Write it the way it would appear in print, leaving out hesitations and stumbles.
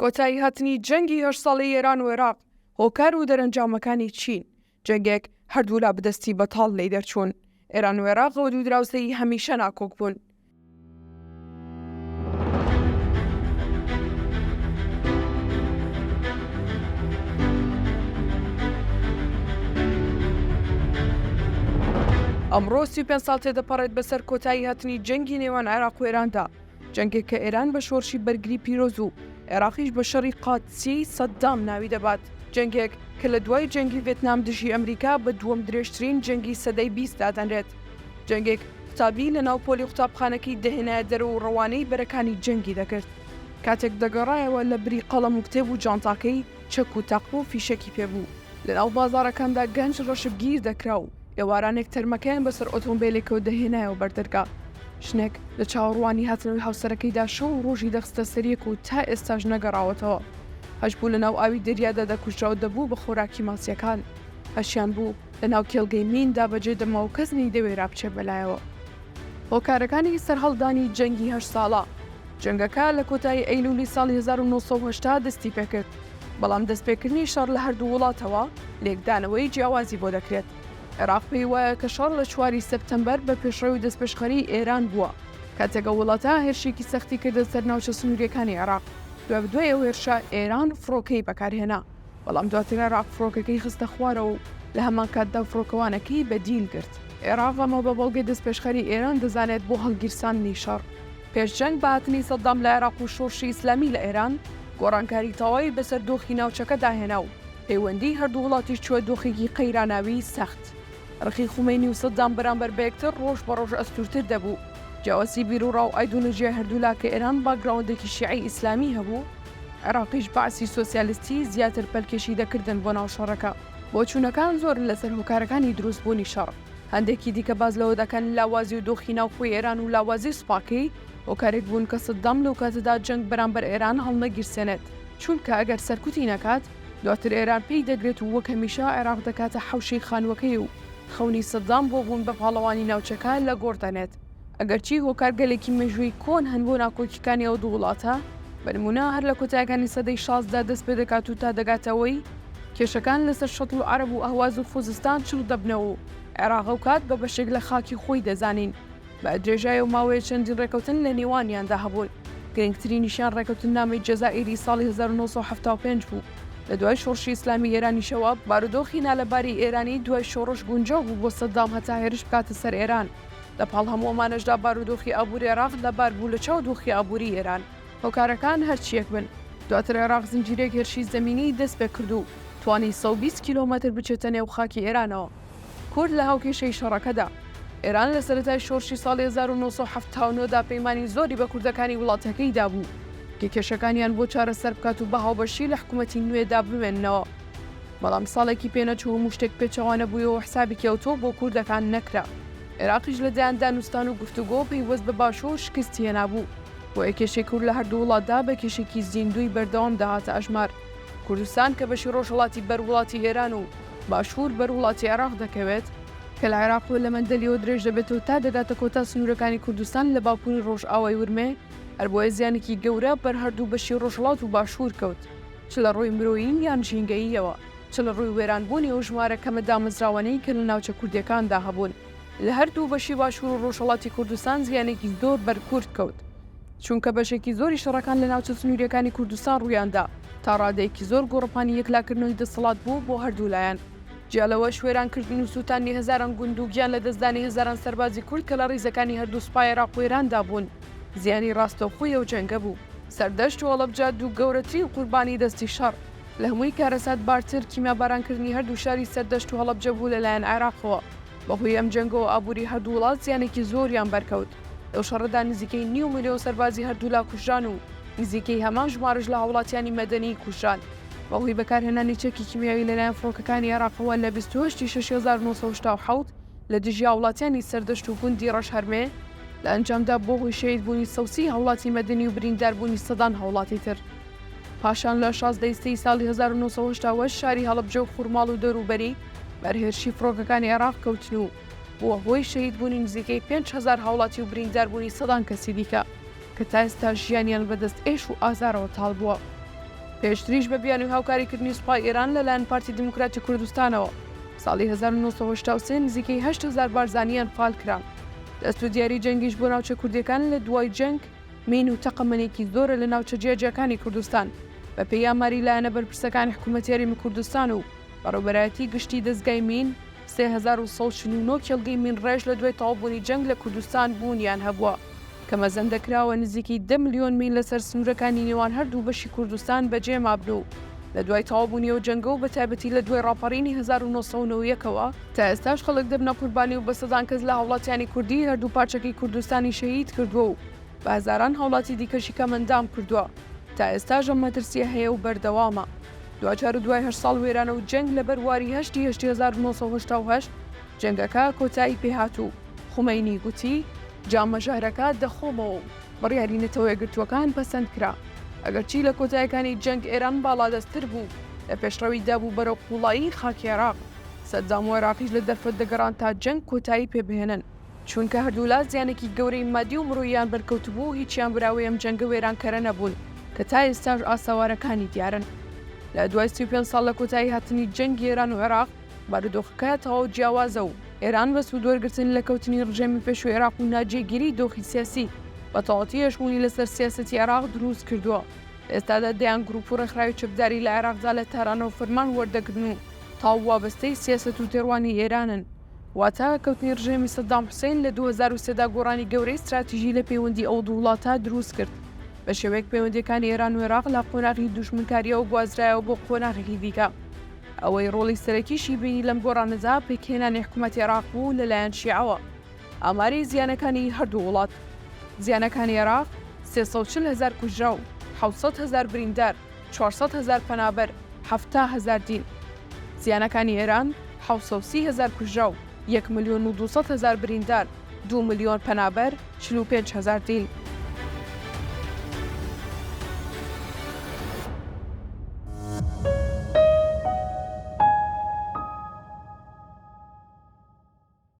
کۆتایی هاتنی جەنگی هەشت ساڵەی ئێران و عێراق، هۆکار و دەرەنجامەکانی چین؟ جەنگێک هەردوولا بەدەستی بەتاڵ لێی دەرچوون. ئێران و عێراق ئەو دوو دراوسێی هەمیشە ناکۆک بوون. ئەمڕۆ 35 ساڵ تێدەپەڕێت بەسەر کۆتایی هاتنی جەنگی نێوان عێراق و ئێراندا، جەنگێک کە ئێران بە شۆرشی بەرگری پیرۆز و عێراقیش بە شەڕی قادسیەی سەدام ناوی دەبات، جەنگێک کە لە دوای جەنگی ڤێتنام دژی ئەمریکا بە دووەم درێژترین جەنگی سەدەی 20 دادەنرێت، جەنگێک قوتابی لە ناو پۆلی قوتابخانەکەی دەهێنایە دەرەوە و ڕەوانەی بەرەکانی جەنگی دەکرد. کاتێک دەگەڕایەوە لە بری قەڵەم و کتێب و جانتاکەی چەک و تاقمە و فیشەکی پێ بوو. لە ناو بازاڕەکاندا گەنج ڕەشبگیر دەکرا و ئێوارانێک تەرمەکەیان بەسەر ئۆتۆمبێلێکەوە دەهێنایەوە بەر دەرگا. ژنێک لە چاوەڕوانی هاتنەوەی هاوسەرەکەیدا شەو و ڕۆژی دەخستە سەریەک و تا ئێستاش نەگەڕاوەتەوە. هەشبوو لە ناو ئاوی دەریادا دەکوژرا و دەبوو بە خۆراکی ماسییەکان. هەشیان بوو لە ناو کێڵگەی میندا بەجێ دەما و کەس نەیدەوێرا بچێ بەلایەوە. هۆکارەکانی سەرهەڵدانی جەنگی هەشت ساڵە. جەنگەکە لە کۆتایی ئەیلولی ساڵی 1980 دەستی پێکرد، بەڵام دەستپێکردنی شەڕ لە هەردوو وڵاتەوە لێکدانەوەی جیاوازی بۆ دەکرێت. عێراق پێی وایە کە شەڕ لە چواری سێپتەمبەر بە پێشڕەوی و دەستپێشخەریی ئێران بووە، کاتێک ئەو وڵاتە هێرشێکی سەختی کردە سەر ناوچە سنوورییەکانی عێراق، دوابەدوای ئەو هێرشە ئێران فڕۆکەی بەکارهێنا. بەڵام دواتر عێراق فڕۆکەکەی خستە خوارەوە و لە هەمان کاتدا فڕۆکەوانەکەی بە دیل گرت. عێراق ئەمە بە بەڵگەی دەستپێشخەری ئێران دەزانێت بۆ هەڵگیرساندنی شەڕ. پێش جەنگ بە هاتنی سەدام لە عێراق و شۆڕشی ئیسلامی لە ئێران، گۆڕانکاری تەواوی بەسەر دۆخی ناوچەکەدا هێنا و پەیوەندیی هەردوو وڵاتیش چووە دۆخێکی قەیراناویی سەخت. ڕقی خومەینی و سەدام بەرامبەر بە یەکتر ڕۆژ بە ڕۆژ ئەستوورتر دەبوو. جیاوازی بیروڕا و ئایدۆلۆژیای هەردوولا کە ئێران باکگراوندێکی شیعەی ئیسلامی هەبوو، عێراقیش بەعسی سۆسیالیستی زیاتر پەلکێشی دەکردن بۆ ناو شەڕەکە. بۆچوونەکان زۆرن لەسەر هۆکارەکانی دروستبوونی شەڕ، هەندێکی دیکە باس لەوە دەکەن لاوازی و دۆخی ناوخۆی ئێران و لاوازی سوپاکەی هۆکارێک بوون کە سەدام لەو کاتەدا جەنگ بەرامبەر ئێران هەڵنەگیرسێنێت، چونکە ئەگەر سەرکوتی نەکات دواتر ئێران پێی دەگرێت و وەک هەمیشە عێراق دەکاتە حەوشەی خانووەکەی و خەونی سەدام بۆ بوون بە پاڵەوانی ناوچەکە لە گۆڕ دەنێت. ئەگەرچی هۆکارگەلێکی مێژوویی کۆن هەن بۆ ناکۆکیکانی ئەو دوو وڵاتە، بە نموونە هەر لە کۆتایەکانی سەدەی شازدە دەست پێ دەکات و تا دەگاتە ئەوەی کێشەکان لەسەر شەتڵوعەرەب و ئەهواز و خوزستان چڕ دەبنەوە و عێراق ئەوکات بە بەشێک لە خاکی خۆی دەزانین. بە درێژای ئەو ماوەیە چەندین ڕێکەوتن لە نێوانیاندا هەبوون، گرنگترینیشیان ڕێکەوتننامەی جەزائیری ساڵی 1975 بوو. لە دوای شۆڕشی ئیسلامی ئێرانیشەوە بارودۆخی نالەباری ئێرانی دوای شۆڕش گونجاو بوو بۆ سەدام هەتا هێرش بکاتە سەر ئێران. لە پاڵ هەموو ئەمانەشدا بارودۆخی ئابووری عێراق لەبار بوو لە چاو دۆخی ئابووری ئێران. هۆکارەکان هەرچییەک بن، دواتر عێراق زنجیرەیەک هێرشی زەمینیی دەستپێکرد و توانی 120 کیلۆمەتر بچێتە نێو خاکی ئێرانەوە. کورد لە هاوکێشەی شەڕەکەدا. ئێران لە سەرەتای شۆڕشی ساڵی 1979 دا پەیمانی زۆری بە کوردەکانی وڵاتەکەی دابوو کە کێشەکانیان بۆ چارەسەر بکات و بە هاوبەشی لە حکومەتی نوێدا بمێننەوە. بەڵام ساڵێکی پێنەچوو هەموو شتێک پێچەوانە بوویەوە و حسابێکی ئەوتۆ بۆ کوردەکان نەکرا. عێراقیش لە دەیان دانوستان و گفتوگۆ پەیوەست بە باشوور شکستی هێنابوو. بۆیە کێشەی کورد لە هەردوو وڵاتدا بە کێشێکی زیندووی بەردەوام دەهاتە ئەژمار. کوردستان کە بەشی ڕۆژهەڵاتی بەر وڵاتی ئێران و باشوور بەر وڵاتی عێراق دەکەوێت، کە لە عێراقەوە لە مەندەلیەوە درێژ دەبێتەوە تا دەگاتە کۆتا سنوورەکانی کوردستان لە باکووری ڕۆژئاوای ورمێ، هەر بۆیە زیانێکی گەورە بەر هەردوو بەشی ڕۆژهەڵات و باشوور کەوت، چ لە ڕووی مرۆیی یان ژینگەییەوە، چ لە ڕووی وێرانبوونی ئەو ژمارە کەمە دامەزراوانەی کە لە ناوچە کوردییەکاندا هەبوون. لە هەردوو بەشی باشوور و ڕۆژهەڵاتی کوردستان زیانێکی زۆر بەر کورد کەوت، چونکە بەشێکی زۆری شەڕەکان لە ناوچە سنوورییەکانی کوردستان ڕوویاندا، تا ڕادەیەکی زۆر گۆڕەپانی یەکلاکردنەوەی دەسەڵات بوو بۆ هەردوو لایەن. جیا لەوەش وێرانکردن و سووتاندنی هەزاران گوند و گیان لەدەستدانی هەزاران سەربازی کورد کە لە ڕیزەکانی هەردوو سوپای عێراق و ئێراندا بوون، زیانی ڕاستەوخۆی ئەو جەنگە بوو. سەردەشت و هەڵەبجە دوو گەورەترین قوربانی دەستی شەڕ، لە هەمووی کارەساتبارتر کیمیابارانکردنی هەردوو شاری سەردەشت و هەڵەبجە بوو لەلایەن عێراقەوە. بەهۆی ئەم جەنگەوە ئابووری هەردوو وڵات زیانێکی زۆریان بەرکەوت. لەو شەڕەدا نزیکەی نیو ملیۆن سەربازی هەردوولا کوژران و نزیکەی هەمان ژمارەش لە هاوڵاتیانی مەدەنی کوژران. بەهۆی بەکارهێنانی چەکی کیمیاوی لەلایەن فڕۆکەکانی عێراقەوە لە 28 ی شەش 1987 لە دژی هاوڵاتیانی سەردەشت و گوندی ڕەشهەرمێ، لە ئەنجامدا بووە هۆی شەهیدبوونی 130 هاوڵاتی مەدەنی و برینداربوونی سەدان هاوڵاتی تر. پاشان لە 16 ی سێی ساڵی 1988 شاری هەڵەبجە و خورماڵ و دەوروبەری بەر هێرشی فڕۆکەکانی عێراق کەوتن و بووە هۆی شەهیدبوونی نزیکەی 5000 هاوڵاتی و برینداربوونی سەدان کەسی دیکە کە تا ئێستا ژیانیان بەدەست ئێش و ئازارەوە تاڵ بووە. پێشتریش بە بیانووی هاوکاریکردنی سوپای ئێران لەلایەن پارتی دیموکراتی کوردستانەوە ساڵی 1983 نزیکەی 8000 بارزانی ئەنفال کران. دەست و دیاری جەنگیش بۆ ناوچە کوردیەکان لە دوای جەنگ مین و تەقەمەنیەکی زۆرە لە ناوچە جیاجیاکانی کوردستان بە پێی ئاماری لایەنە بەرپرسەکانی حکوومەتی هەرێمی کوردستان و بەڕێوبەرایەتی گشتی دەزگای مین 3149 کێڵگەی مینڕێژ لە دوای تەواوبوونی جەنگ لە کوردستان بوونیان هەبووە کە مەزەندە کراوە نزیکەی دە ملیۆن مین لەسەر سنوورەکانی نێوان هەردوو بەشی کوردستان بەجێ مابن و لە دوای تەواوبوونی ئەو جەنگە و بەتایبەتی لە دوای ڕاپەڕینی 1991 ەوە تا ئێستاش خەڵک دەبنە قوربانی و بە سەدان کەس لە هاوڵاتیانی کوردی هەردوو پارچەکەی کوردستانی شەهید کردووە و بە هەزاران هاوڵاتی دیکەشی کەمئەندام کردووە تا ئێستاش ئەم مەترسییە هەیە و بەردەوامە. دواجار و دوای هەشت ساڵ وێرانە و جەنگ لە بەرواری هەشتی هەشتی 1988 جەنگەکە کۆتایی پێهات و خومەینی گوتی، جامە ژەهرەکە دەخۆمەوە و بڕیاری نەتەوەیەکگرتووەکان پەسەند کرا. ئەگەرچی لە کۆتایەکانی جەنگ ئێران باڵادەستتر بوو، لە پێشڕەویدا بوو بەرەو قووڵایی خاکی عێراق. سەدام و عێراقیش لە دەرفەت دەگەڕان تا جەنگ کۆتایی پێ بهێنن. چونکە هەردوولا زیانێکی گەورەی مادی و مرۆییان بەرکەوتبوو و هیچیان براوەی ئەم جەنگە وێرانکەرە نەبوون کە تا ئێستاش ئاسەوارەکانی دیارن. لە دوای 35 ساڵ لە کۆتایی هاتنی جەنگی ئێران و عێراق، بارودۆخەکە تەواو جیاوازە و ئێران بە سوودوەرگرتن لە کەوتنی ڕژێمی پێشووی عێراق و ناجێگیریی دۆخی سیاسی، بە تەواوەتی هەژموونی لەسەر سیاسەتی عێراق دروست کردووە. لە ئێستادا دەیان گرووپ و ڕێکخراوی چەکداری لە عێراقدا لە تارانەوە فەرمان وەردەگرن و تەواو وابەستەی سیاسەت و تێڕوانی ئێرانن. واتە کەوتنی ڕژێمی سەدام حوسەین لە 2003 دا گۆڕانی گەورەی ستراتیژی لە پەیوەندی ئەو دوو وڵاتە دروست کرد. بە شێوەیەک پەیوەندییەکانی ئێران و عێراق لە قۆناغی دوژمنکارییەوە گوازرایەوە بۆ قۆناغێکی دیکە. ئەوەی ڕۆڵی سەرەکیشی بینی لەم گۆڕانەدا پێکهێنانی حکومەتی عێراق بوو لەلایەن شیعەوە. ئاماری زیانەکانی هەردوو وڵات. زیانەکانی عێراق، 340 هەزار کوژراو، 700 هەزار بریندار، 400 هەزار پەنابەر، 70 هەزار دیل. زیانەکانی ئێران، 730 هەزار کوژراو، یەک ملیۆن و 200 هەزار بریندار، دوو ملیۆن پەنابەر، 45 هەزار دیل.